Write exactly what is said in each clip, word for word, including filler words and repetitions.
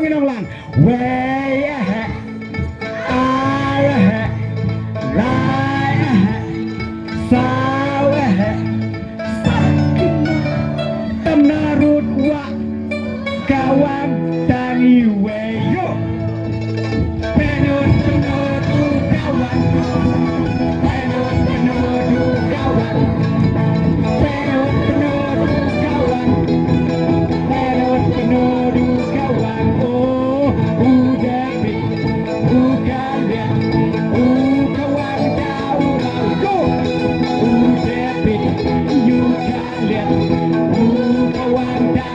Nonglang. Wei eh. Ar eh. Lai eh. Saw eh. Tam na rut wah. Ka wan tang iwei yo. Pynut pynut u ka wan. Pynut pynut u ka wan. Pynut pynut u ka wan. Pynut pynut u ka wan. Oh, u David, u ka liat, u ka wan da u mau. Yo, u David, u ka liat, u ka wan da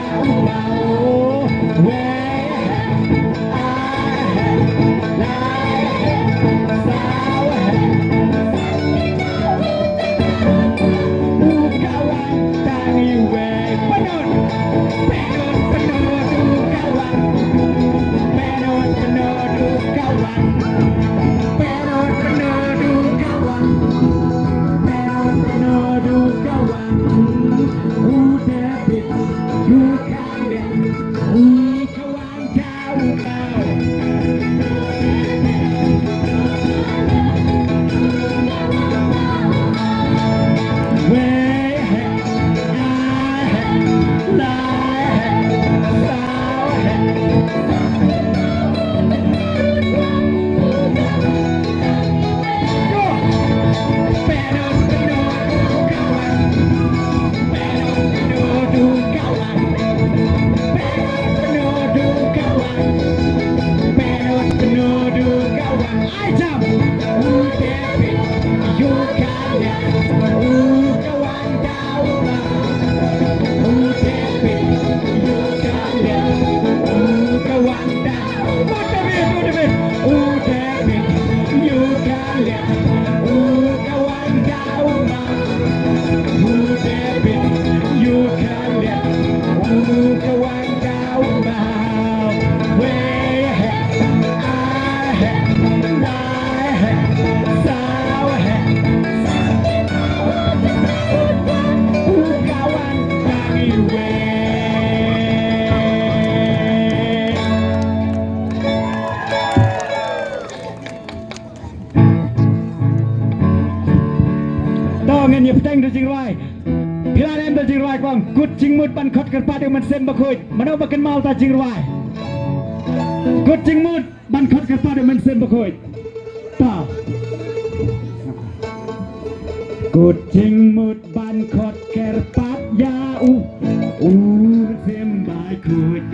To ngin ïa bteng da jingrwai. Phi la em da jingrwai kwang. Kut jingmut ban khot kyrpad ïa u Mynsiem Bakhuid. Mano ba kynmaw ta jingrwai. Kut jingmut ban khot kyrpad ïa u Mynsiem Bakhuid. Ta. Kut jingmut ban khot kyrpad ïa u, u Mynsiem Bakhuid.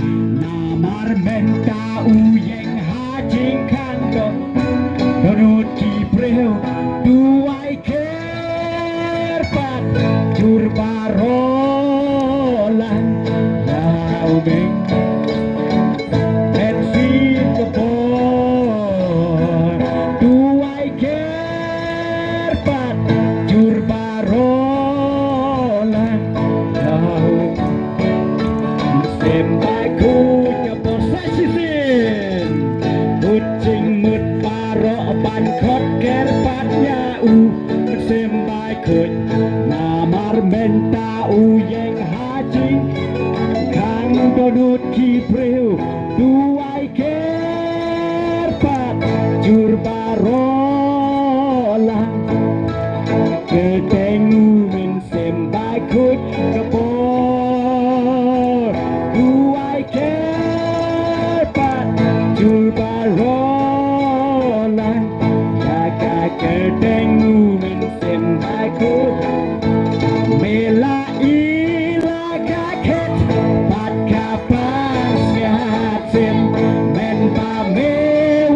Namar mynta u ïeng ha jingkhang dohnud ki briew. Duwai kyrpad jur baroh lang ïa u Mynsiem. Mynsiem ka bor. Duwai kyrpad jur baroh lang ïa u Mynsiem Bakhuid ka bor. Sa shisien. Kut jingmut baroh ban khot kyrpad ïa u Mynsiem Bakhuid. Namar mynta u ïeng ha jingkhang dohnud ki briew. Duwai kyrpad jur baroh lang. Kyrteng u Mynsiem Bakhuid ka bor. Duwai kyrpad jur baroh lang. Ïa ka kyrteng u Mynsiem Bakhuid. Me la ïa la ka khet bad ka pansngiat sien. Mynba me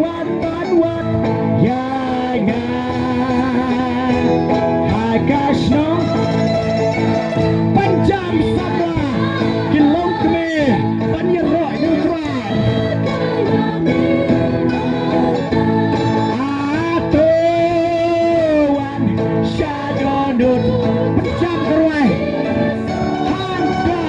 wan ban wad ïa nga ha ka shnong. Ban jam sakla ki longkmie ban ïaroh ïa u Trai. Ato wan sha dohnud. Pynjam ka rwai. Hangta.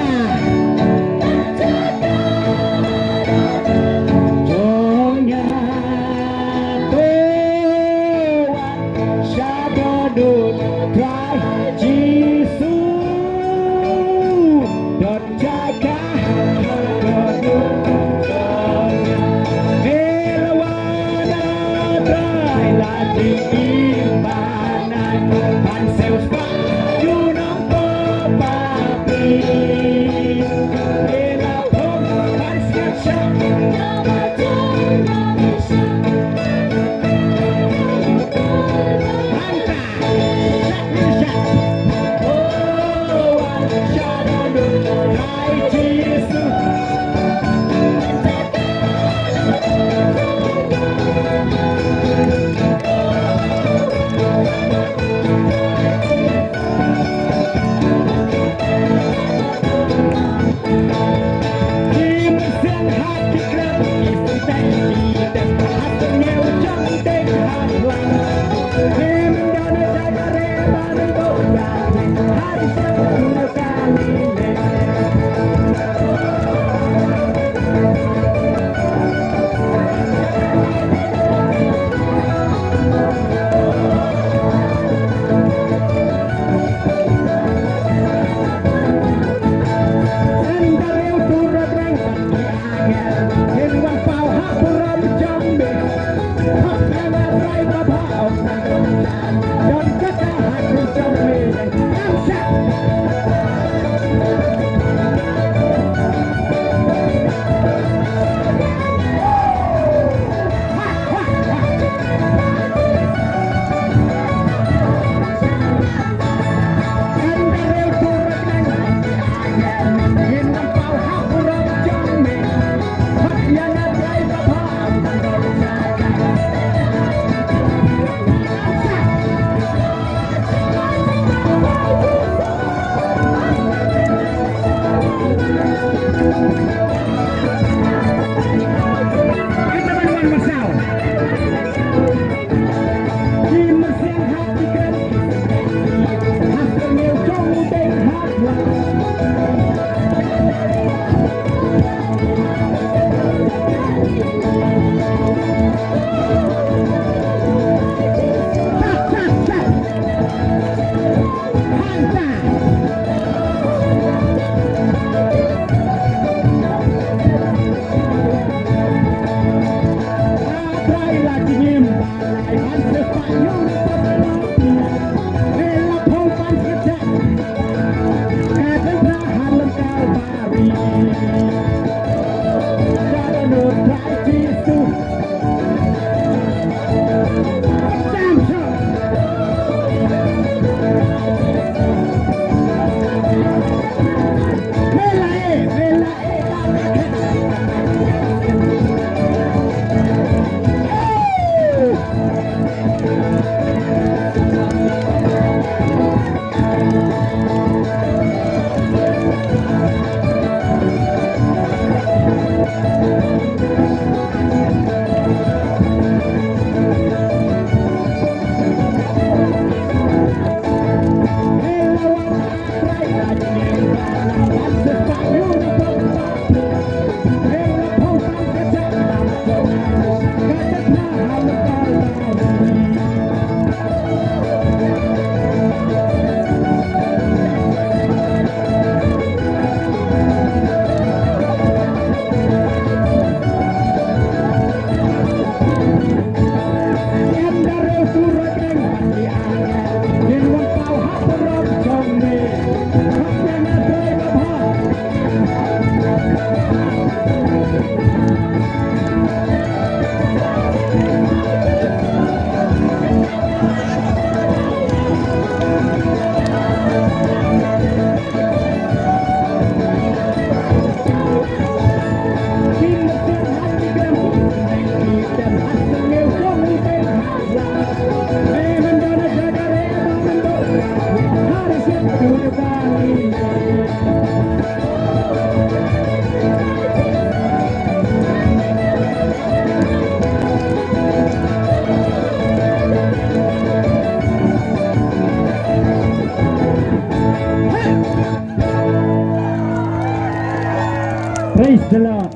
Praise the Lord.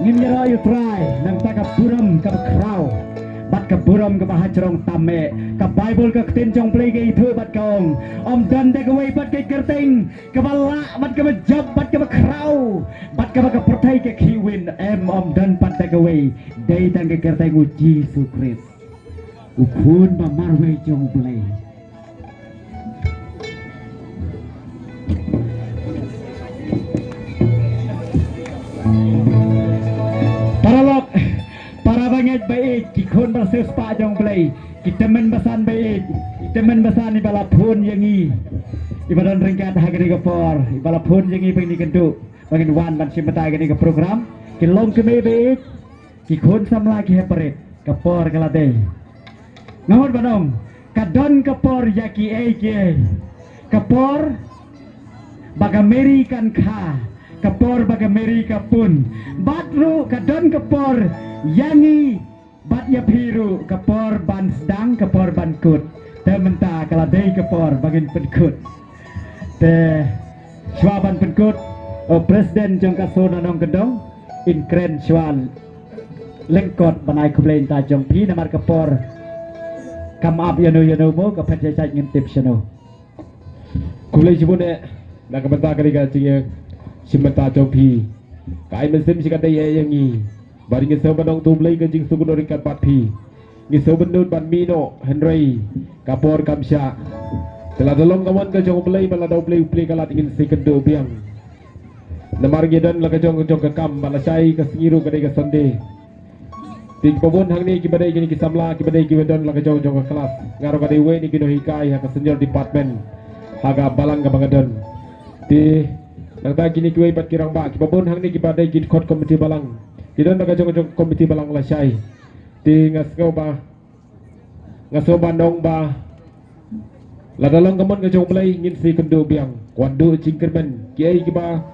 Ngin ïaroh ïa U Trai na ka bynta ka burom kaba khraw bad ka burom kaba hajrong tam eh. Ka Baibl, ka ktien jong U Blei, ka ïathuh bad ka ong, ym don da kawei pat ka kyrteng kaba lah bad kaba jop bad kaba khraw bad kaba ka pyrthei ka khih win. Em, ym don pat da kawei, dei tang ka kyrteng U Jisu Khrist, U Khun ba marwei jong U Blei. Siewspah jong U Blei, ki tymmen basan ba ïeit, ki tymmen basan iba la phone ïa ngi, iba don ryngkat ha kane ka por, iba la phone ïa ngi ba ngin ïakynduh, ba ngin wan ban shim bynta ïa kane ka program. Ki longkmie ba ïeit, ki khun samla, ki heprit, ka por ka la dei. Nga mut ban ong, ka don ka por ïa kiei kiei. Ka por ba ka Meri kan kha, ka por ba ka Meri ka pun. Bad ruh ka don ka por ïa ngi bad ïa phi ruh, ka por ban sdang, ka por ban kut. Te mynta ka la dei ka por ba ngin pynkut. Te shuwa ban pynkut, u president jong ka Soo Na Nongkyndong, in kren shuwa lyngkot ban ai khublei na ka bynta jong phi, namar ka por kam ap ïano ïano mo, ka phet shai shai, ngim tip shano. Khublei shibun eh na ka bynta kane ka jingïashim bynta jong phi. Ka ai mynsiem shi katdei eh ïa ngi. Bad ngi sngewbha ban ong to U Blei ka jingsngewbha ryngkat bad phi. Ngi sngewbha ban mih noh, hynrei ka por kam shah. Te lada long ka mon ka jong U Blei, ba lada U Blei u plie ka lad, ngin sa ïakynduh biang. Namar ngi don la ka jong ka jong ka kam, ba lashai ka sngi ruh ka dei ka Sunday. Te kiba bun hangne kiba dei kine ki samla, kiba dei kiba don la ka jong ka jong ka klas. Nga ruh nga dei uwei na ki nonghikai ha ka senior department ha ka balang kaba nga don. Te nangta kine kiwei pat ki rangbah, kiba bun hangne kiba dei ki dkhot komiti balang, ki don la ka jong ka jong ka komiti balang lashai. Te nga sngewbha, nga sngewbha ban ong ba lada long ka mon ka jong U Blei, ngin sa ïakynduh biang. Kwah duh jingkyrmen, kiei kiba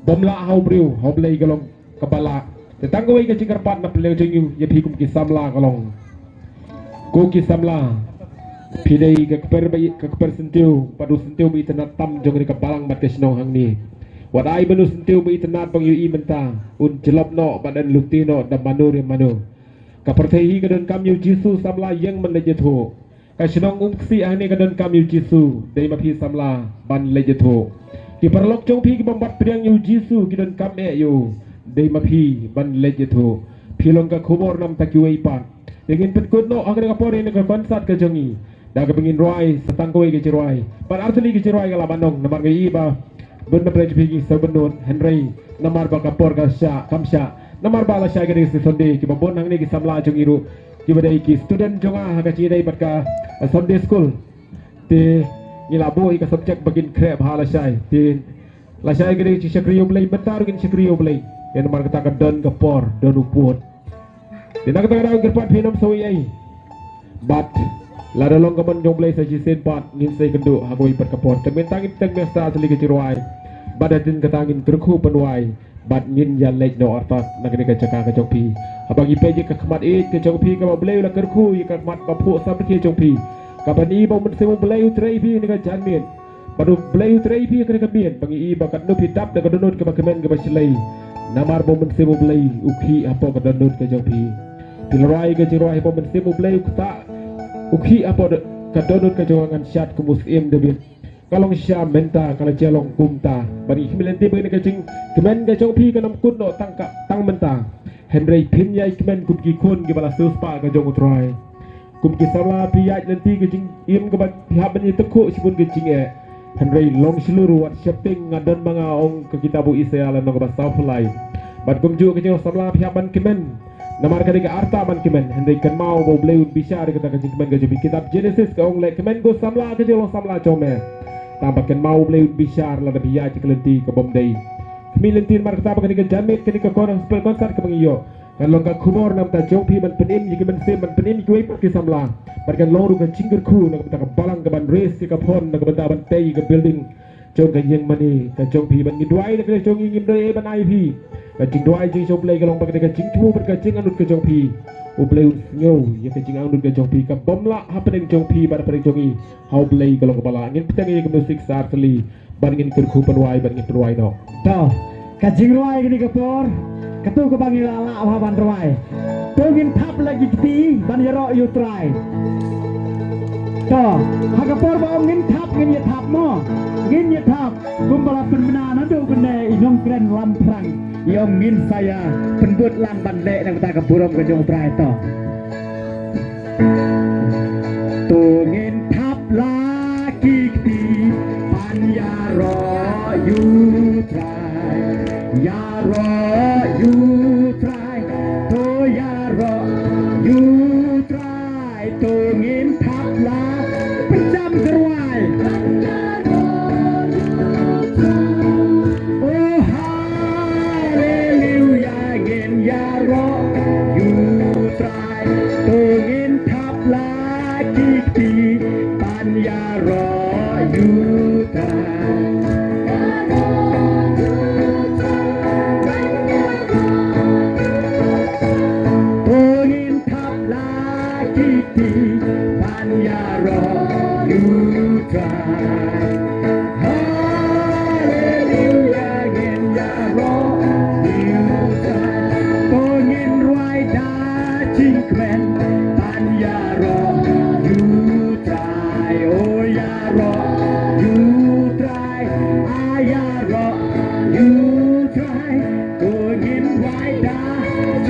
bym lah ha u briew, ha U Blei ka long kaba lah. Te tang kawei ka jingkyrpad na pdeng jong ngi ïa phi kum ki samla ka long, ko ki samla, phi dei ka kper ba, ka kper syntiew bad u syntiew ba itynnad tam jong kane ka balang bad ka shnong hangne. Wat ai ban u syntiew ba itynnad ba ngi ïohi mynta un jlop noh bad un lute noh da mano re mano. Ka pyrthei hi ka donkam ïa u Jisu, samla, ïeng ban leit ïathuh. Ka shnong Umksih hangne ka donkam ïa u Jisu, dei ma phi samla ban leit ïathuh. Ki paralok jong phi ki bym pat pdiang ïa u Jisu ki donkam eh ïa u, dei ma phi ban leit ïathuh. Phi long ka khubor na ka bynta kiwei pat. Te ngin pynkut noh ha kane ka por ïa kane ka concert ka jong ngi da kaba ngin rwai sa tang kawei ka jingrwai. Bad artylli ka jingrwai ka lah ban ong, namar nga ïohi ba bun na pdeng jong phi ki sngewbha ban nud, hynrei namar ba ka por ka shah, kam shah. Namar ba lashai ka dei ka Sunday, kiba bun hangne ki samla jong ngi ruh, kiba dei ki student jong nga ha ka jingïadei bad ka, eh, Sunday school. Te ngi la buh ïa ka subject ba kin khreh bha lashai. Te lashai ka dei ka jingshakri ïa U Blei, mynta ruh ngin shakri ïa U Blei. Ïa namar kata ka don ka por, don u pud. Te na kata ka daw kyrpad phi, ym sngew ei ei. Bad lada long ka mon jong U Blei sa shisien pat ngin sa ïakynduh ha kawei pat ka por. Te mynta ngin teng mih sa tylli ka jingrwai. Bad hadien kata ngin kyrkhu pynwai. Bad ngin ïa leit noh artat na kane ka jaka ka jong phi. Haba ngi peit ïa ka khmat ïeit ka jong phi kaba U Blei u la kyrkhu ïa ka khmat ba phuh samrkhie jong phi. Kaba ngi i ba U Mynsiem U Blei u trei ïa phi ha kane ka janmiet. Bad U Blei u trei ïa phi ha kane ka miet, ba ngi i ba katno phi dap da ka dohnud kaba kmen kaba shlei. Namar ba U Mynsiem U Blei u khih hapoh ka dohnud ka jong phi. Phi la rwai ka jingrwai ba U Mynsiem U Blei u ktah, u khih hapoh ka dohnud ka jong nga ngan shad kum u Syiem David. Ka long shisha, mynta ka la jia long kumta. Bad ngi khmih lynti ba kane ka jingkmen ka jong phi kan ym kut noh tang ka, tang mynta. Hynrei phin ïai kmen kum ki khun kiba la siewspah ka jong U Trai. Kum ki samla phi ïaid lynti ka jingim kaba phi hap ban ïatyngkhuh shibun ka jingeh. Hynrei long shlur wat sheptieng, nga don ma nga, ong ka kitab u Isaïah lynnong kaba sawphew lai. Bad kumjuh ka jingong samla phi hap ban kmen. Namar ka dei ka arta ban kmen, hynrei kynmaw ba U Blei un bishar ïa kata ka jingkmen ka jong phi. Kitab Jenesis ka ong leh, kmen ko samla, ka jinglong samla jong me. Tang ba kynmaw U Blei un bishar lada phi ïaid ha ka lynti ka bym dei. Khmih lynti namar kata ba kane ka janmiet, kane ka gospel concert kaba ngi ïoh, kan long ka khubor na ka bynta jong phi ban pynim ïa ki mynsiem, ban pynim ïa kiwei pat ki samla. Bad kan long ruh ka jingkyrkhu na ka bynta ka balang kaban raise ïa ka fund na ka bynta ban tei ïa ka building jong ka ïing mane ka jong phi. Bad ngi duwai na ka liang jong ngi, ngim don ei ei ban ai ïa phi. Ka jingduwai jong ngi sha U Blei ka long ba kane ka jingthmu bad ka jingangnud ka jong phi, U Blei un sngew ïa ka jingangnud ka jong phi. Ka bym lah hapdeng jong phi bad hapdeng jong ngi, ha U Blei ka long kaba lah. Ngin bteng ïa ka music sa artylli. Bad ngin kyrkhu pynwai, bad ngin pynwai noh. To, ka jingrwai kane ka por, kato kaba ngi la lah bha ban rwai. To ngin thap la ki kti ban ïaroh ïa U Trai. To, ha ka por ba ong ngin thap, ngin ïa thap mo. Ngin ïa thap kumba la pynbna naduh kane i nongkren Lamphrang, i ong ngin sa ïa pynbud lang ban leh na ka bynta ka burom ka jong U Trai. To. To ngin thap la ki kti ban ïaroh ïa U Trai, ïaroh ïa U Trai, to ïaroh ïa U Trai.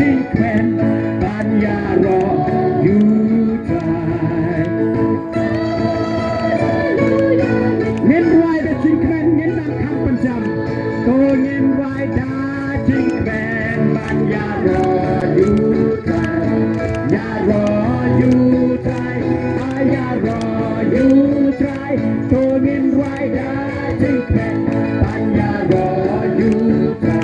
jingkmen ban ïaroh ïa U Trai. Ngin rwai da jingkmen, ngin nang kham pynjam. To ngin rwai da jingkmen ban ïaroh ïa U Trai. Ïaroh ïa U Trai, ïaroh ïa U Trai. To ngin rwai da jingkmen ban ïaroh ïa U Trai.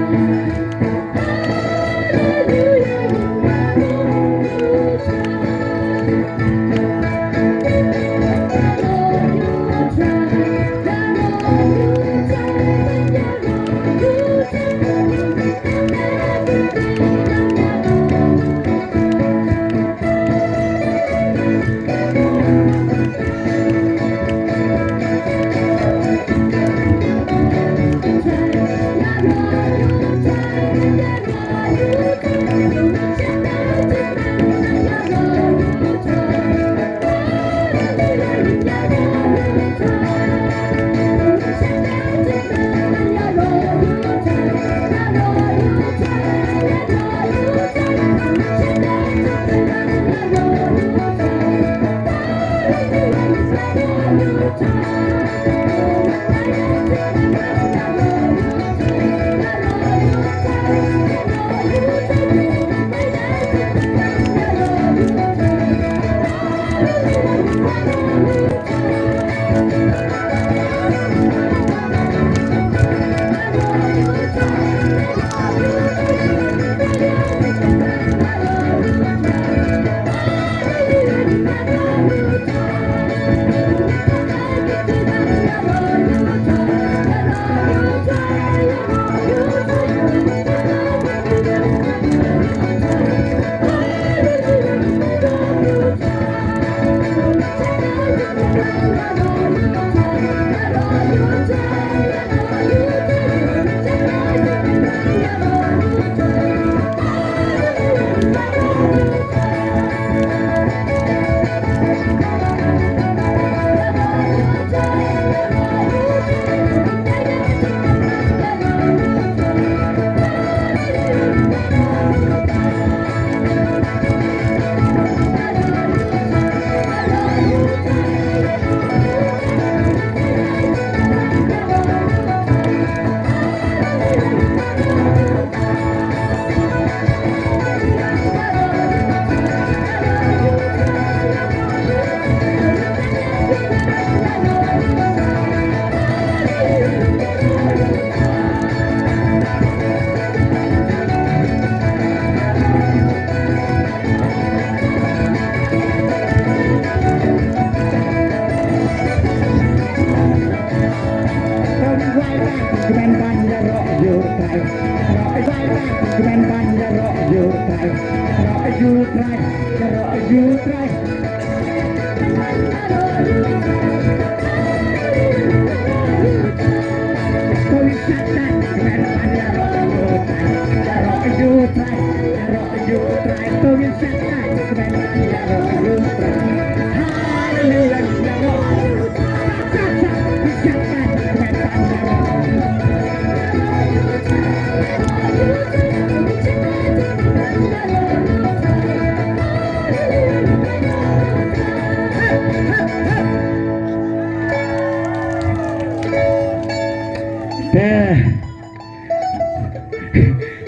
Te,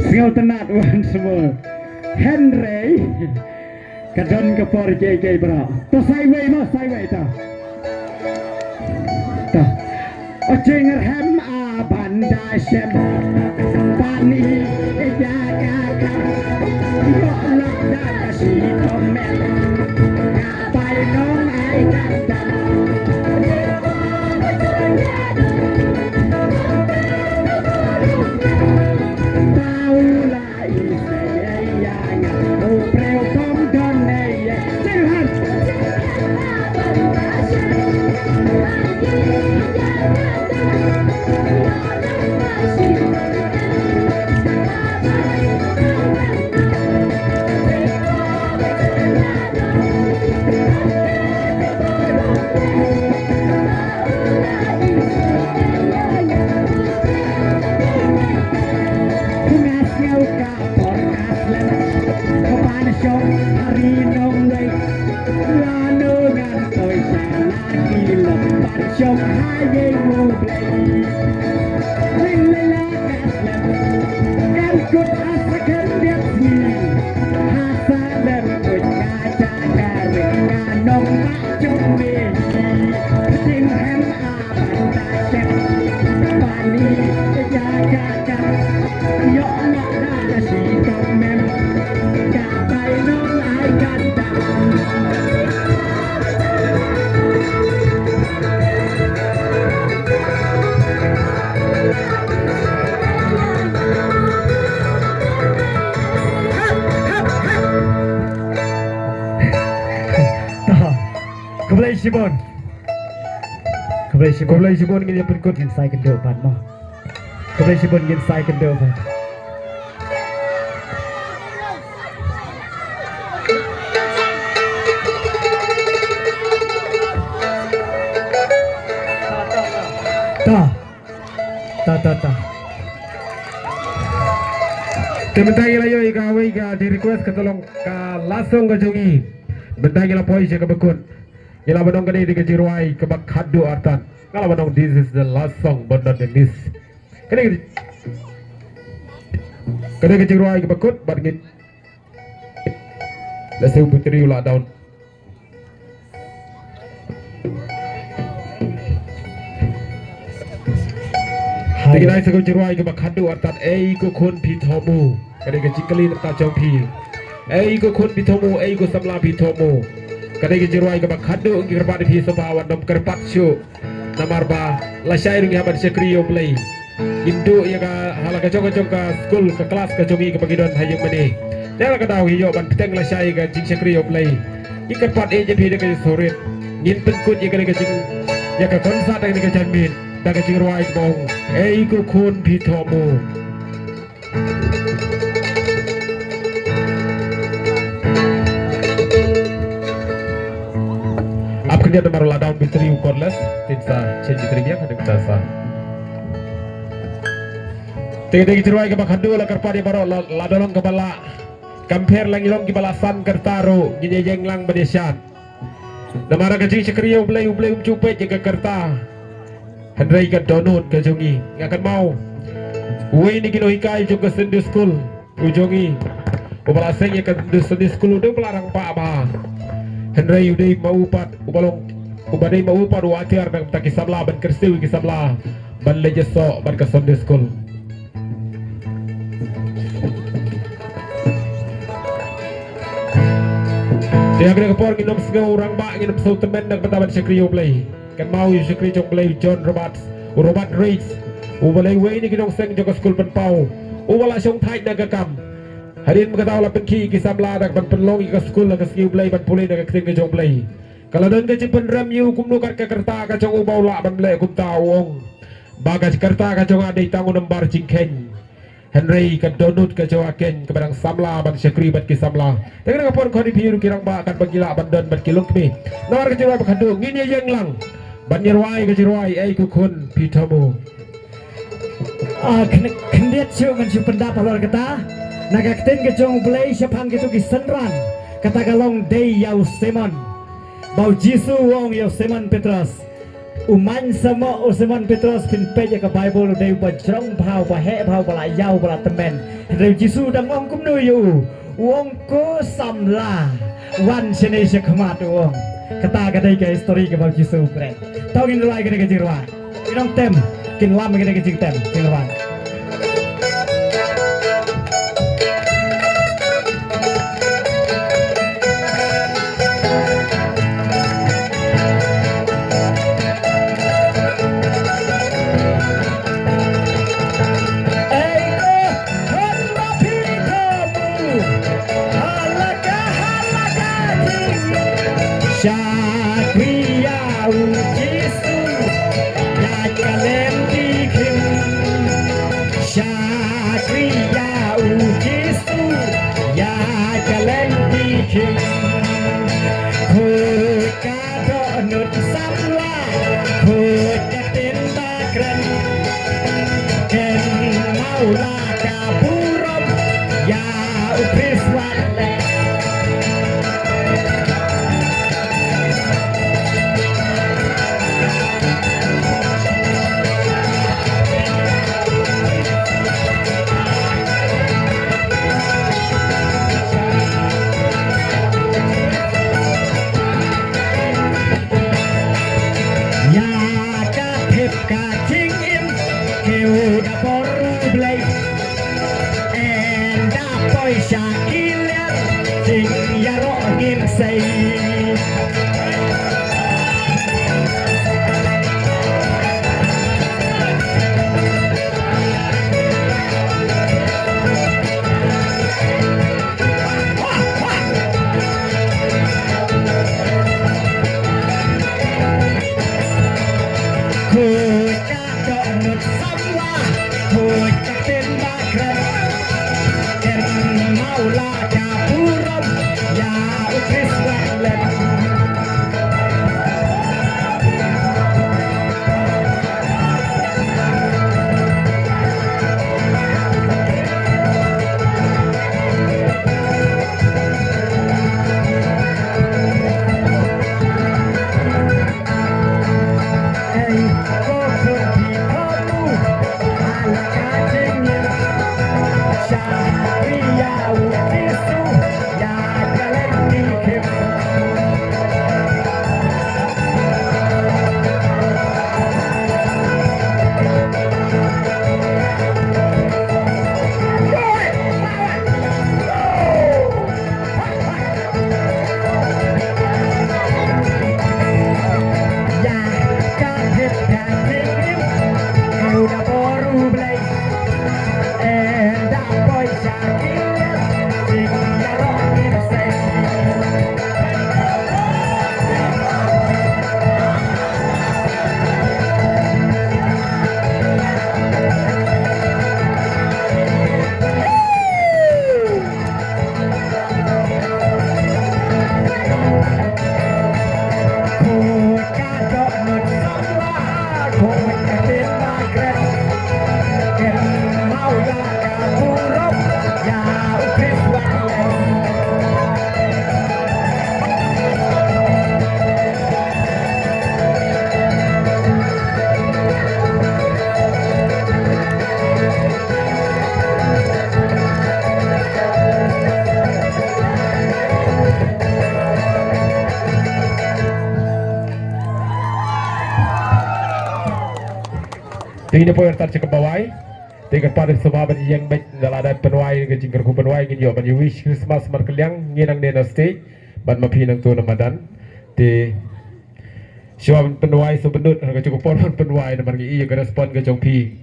sngewtynnat once more. Hynrei ka don ka por kiei kiei baroh. To sa iwei mo, sa iwei to. To. O jingrhem a ban da shem. Ban i ïa ka ka. Ïoh lok da ka shi tomen. Ka bai nong ai ka ka. Tau la i sa ïa nga. U briew bym don ne ïa. Sing hard. Ban shong ha ri nongwei, lano ngan poi sha la ki lok ban shong ha ïing U Blei. Ring lei la ka slem, kan kut ha sa khyndiat sngi. Ha sa lem kut ka jaka ring ka nongbah jong me. Pdeng hem a Khublei shibun. Khublei shibun. Khublei shibun, ngin ïa pynkut, ngin sa ïakynduh pat mo. Khublei shibun, ngin sa ïakynduh pat. Ta. Ta, ta, ta. Te mynta ngi la ïoh ïa kawei ka dei request, kata long ka last song ka jong ngi. Mynta ngi la poi sha kaba kut. Ngi la ban ong ka dei ka jingrwai kaba khatduh artat. Nga la ban ong this is the last song but not the least. Ka dei ka jingrwai kaba kut bad ngin la siew putri u la down. Te ngi nai sa ka jingrwai kaba khatduh artat, ei ko khun phi thoh mo. Ka dei ka jingkylli na ka jong phi. Ei ko khun phi thoh mo, ei ko samla phi thoh mo. Ka dei ka jingrwai kaba khatduh, ngi kyrpad ïa phi sngewbha wat nym kyrpad shuh. Namar ba lashai ruh ngi hap ban shakri ïa U Blei. Ngim duh ïa ka ha la ka jong ka jong ka skul ka klas ka jong ngi kaba ngi don ha ïing mane. Te la ka daw ngi ïoh ban bteng lashai ka jingshakri ïa U Blei. Ngi kyrpad ïa phi da ka jingsngewrit. Ngin pynkut ïa ka, ïa ka jing, ïa ka konsert da ka janmiet da ka jingrwai kaba ong, ei ko khun phi thoh mo. Ap khyndiat namar la down battery u cordless, te sa change battery biang, hadien sa. Te ka dei ka jingrwai kaba khatduh, la kyrpad ïa baroh, la, la dang long kaba lah. Kam pher, la ngi long kiba la san ka rta ruh, ngin ïa ïeng lang ban ïa shad. Namar ka jingshakri ïa U Blei, U Blei um ju peit ïa ka rta. Hynrei ka dohnud ka jong ngi. Nga kynmaw uwei na ki nonghikai jong ka Sunday school u jong ngi, uba la seng ïa ka Sunday school, u dei uba la rangbah bha. Hynrei u dei ma u pat uba long, uba dei ma u pat u atiar na ka bynta ki samla, ban kyrsiew ïa ki samla ban leit ïasoh bad ka Sunday school. Te ha kane ka por ngin ym sngew rangbah, ngin ym sngew tymmen na ka bynta ban shakri ïa U Blei. Kynmaw ïa u shakri jong U Blei, u John Roberts, u Robert Raikes, uba la dei uwei na ki nongseng jong ka skul pynpaw, uba la shongthait na ka kam. Hadien ba ka daw la pynkhih ïa ki samla da kaba pynlong ïa ka skul ha ka sngi U Blei ban pule na ka ktien ka jong U Blei. Ka la don ka jingpynrem ïa u kumno kat ka rta ka jong u ba u lah ban leh kumta, u ong ba ka rta ka jong nga dei tang u nambar jingkheiñ. Hynrei ka dohnud ka jong nga keiñ kaba dang samla ban shakri bad ki samla. Te kane ka por khot ïa phi ruh ki rangbah katba ngi lah ban don bad ki longkmie. Namar ka jingrwai ba khatduh ngin ïa ïeng lang ban ïa rwai ka jingrwai ei ko khun phi thoh mo. Ah, khyn-, khyndiat shuh ngan shu pyndap halor kata. Na ka ktien ka jong U Blei shaphang kito ki synran, kata ka long dei ïa u Simon. Ba U Jisu u ong ïa u Simon Petros. U man sa mo u Simon Petros, phin peit ïa ka Baibl, u dei uba jrong bha, uba heh bha, uba la ïaw, uba la tymmen. Hynrei U Jisu u dang ong kumno ïa u? U ong, ko samla, wan shane sha khmat, u ong. Kata ka dei ka histori kaba U Jisu u kren. To ngin rwai kane ka jingrwai. Ki nongtem kin lam kane ka jingtem jingrwai. Shakri ïa u Jisu, ïa ka lem ki khim. Shakri ïa u Jisu, ïa ka lem ki khim. Khot ka dohnud samla, khot ka ktien ba kren. Kynmaw la ka burom ïa u Khrist wat Ki liang jingïaroh ngin sei. Khuid ka dohnud samla, khuid ka tin ba kren. Ken mau la ka burom ïa u Khrist Wanlet. Te ngin ïa poi artat sha kaba wai. Te kyrpad ïa u sngewbha ban ïeng beit, lada pynwai ka jingkyrkhu pynwai, ngin ïoh ban ïa wish Christmas markylliang, ngin hangne na stage bad ma phi nangto na madan. Te shuwa ban pynwai, sngewbha ban nud ha kajuh ka por ban pynwai namar ngi ïohi ïa ka respond ka jong phi.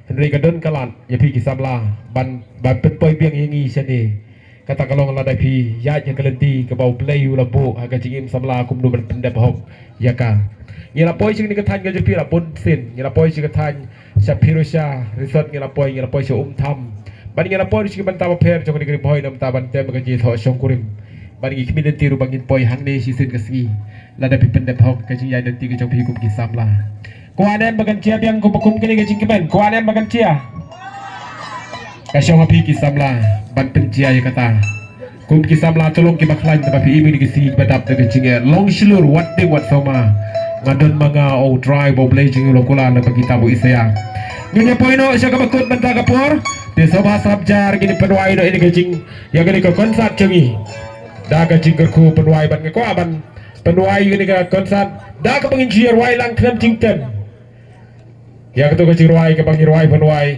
Hynrei ka don ka lad ïa phi ki samla ban, ban pynpoi biang ïa ngi shane. Kata ka long lada phi ïaid ha ka lynti kaba U Blei u la buh ha ka jingim samla kumno ban pyndep hok ïa ka. Ngi la poi sha kane ka thaiñ ka jong phi la bun sien, ngi la poi sha ka thaiñ sha Pherusha Resort, ngi la poi, ngi la poi sha Umtham. Bad ngi la poi sha ki bynta bapher jong kane ka ri Bhoi na bynta ban tem ka jingïathoh shongkurim. Bad ngi khmih lynti ruh ba ngin poi hangne shisien ka sngi lada phi pyndep hok ka jingïaid lynti ka jong phi kum ki samla. Kwah ne em ba kan jia biang kum, kum kane ka jingkmen? Kwah ne em ba kan jia? Ka shong ha phi ki samla ban pynjia ïa kata. Kum ki samla, to long kiba khlaiñ, te ba phi im ïa kine ki sngi kiba dap da ka jingeh. Long shlur wat ding wat sawma. Nga don ma nga, oh, U Trai, ba U Blei jong ngi u la kular lyngba kitab u Isaïah. Ngin ïa poi noh sha kaba kut mynta ka por. Te sngewbha sngewbha jar ngin pynwai noh ïa kane ka jing, ïa kane ka concert jong ngi da ka jingkyrkhu pynwai, bad nga kwah ban pynwai ïa kane ka concert da kaba ngin shu ïa rwai lang khlem jingtem. Ïa kato ka jingrwai kaba ngi rwai pynwai.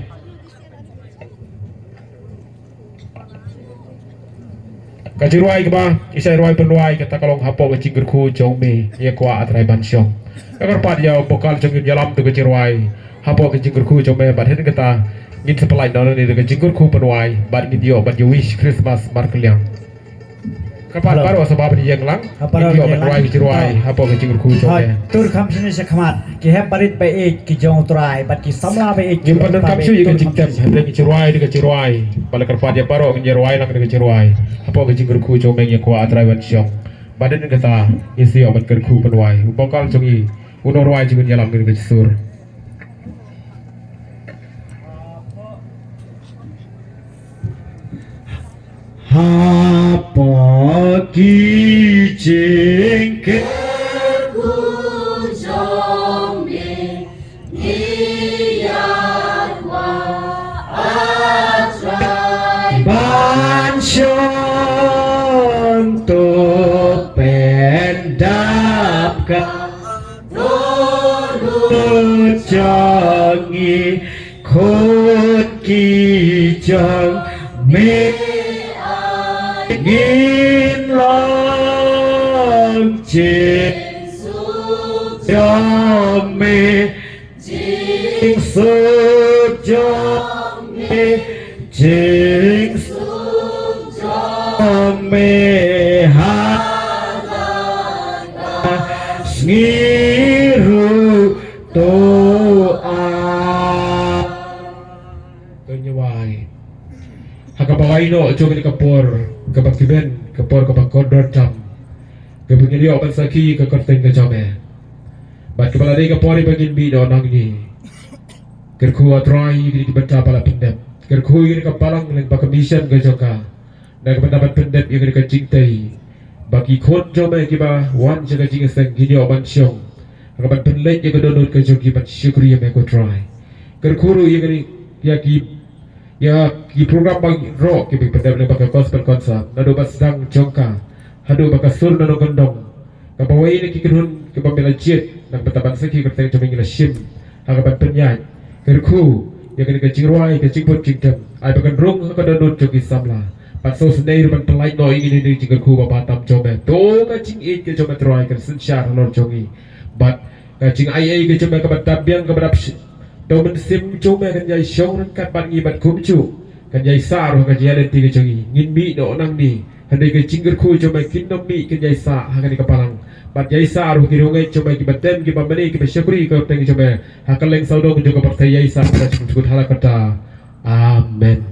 Ka jingrwai kaba ngi sa rwai pynwai kata ka long Hapoh Ka Jingkyrkhu Jong Me. Ngi kwah, A Trai, ban shong. Nga kyrpad ïa u vocal jong ngi un ïalam ïa ka jingrwai Hapoh Ka Jingkyrkhu Jong Me, bad hadien kata ngin sa pynlait noh nangne da ka jingkyrkhu pynwai bad ngin ïoh ban ïa wish Christmas markylliang. Kyrpad baroh sngewbha ban ïeng lang. Kyrpad baroh ban ïeng lang. Ngin ïoh ban rwai ka jingrwai Hapoh Ka Jingkyrkhu Jong Me. Hooid, tur kham shane sha khmat. Ki hep barit ba ïeit ki jong U Trai bad ki samla ba ïeit. Ngim pat donkam shuh ïa ka jingtem, hynrei ngin sa rwai da ka jingrwai. Bad la kyrpad ïa baroh ngin ïa rwai lang da ka jingrwai Hapoh Ka Jingkyrkhu Jong Me, ngi kwah, A Trai, ban shong. Bad hadien kata ngin sa ïoh ban kyrkhu pynwai. U vocal jong ngi, u nongrwai jong ngi, un ïalam ïa kane ka sur. Hapoh ki jingkyrkhu jong me, ngi ïa kwah, A Trai, ban shong, to pyndap ka dohnud jong ngi, khun ki jong me. Ngin long jingsuk jong me, jingsuk jong me, jingsuk jong me ha sngi ruh to a. To ngin ïa wai ha kaba wai noh jong kane ka por kaba kiban, ka por kaba kordor tam, kaba ngin ïoh ban sakhi ka kyrteng ka jong me. Bad kaba la dei ka por ba ngin mih noh nangne. Kyrkhu A Trai ïa kine ki bynta ba la pyndep. Kyrkhu ïa kane ka balang lyngba ka mission ka jong ka, na ka bynta ban pyndep ïa kane ka jingtei, ba ki khun jong me kiba wan sha ka jingïaseng kin ïoh ban shong ha kaban pynleit ïa ka dohnud ka jong ki ban shukri ïa me ko Trai. Kyrkhu ruh ïa kane, ïa ki, ïa ki program baroh kiba pyndep lyngba ka gospel concert, naduh ba sdang jong ka haduh ba ka sur na nongkyndong. Kaba wei na ki kynhun kiba me la jied na ka bynta ban sakhi ka kyrteng jong me, ngi la shim ha kaban pynïaid. Kyrkhu ïa kane ka jingrwai, ka jingbud jingtem, ai ba kan rung ha ka dohnud jong ki samla. Bad sngewsynei ruh ban pynlait noh ïa kine ki jingkyrkhu ba bha tam jong me. To ka jingïeit ka jong me Trai kan synshar halor jong ngi. Bad ka jingaiei ka jong me kaba dap biang, kaba dap sh-, to mynsiem jong me kan ïai shong ryngkat bad ngi bad kumjuh kan ïai sah ruh ha ka jingïaid lynti ka jong ngi. Ngin mih noh nangne, hynrei ka jingkyrkhu jong me kin nym mih, kin ïai sah ha kane ka balang. Bad ïai sah ruh ki riewngeit jong me kiba dem, kiba mane, kiba shakri ka kyrteng jong me ha kylleng sawdong jong ka pyrthei, ïai sah ha ka jingkyrkhu ha la kata. Amen.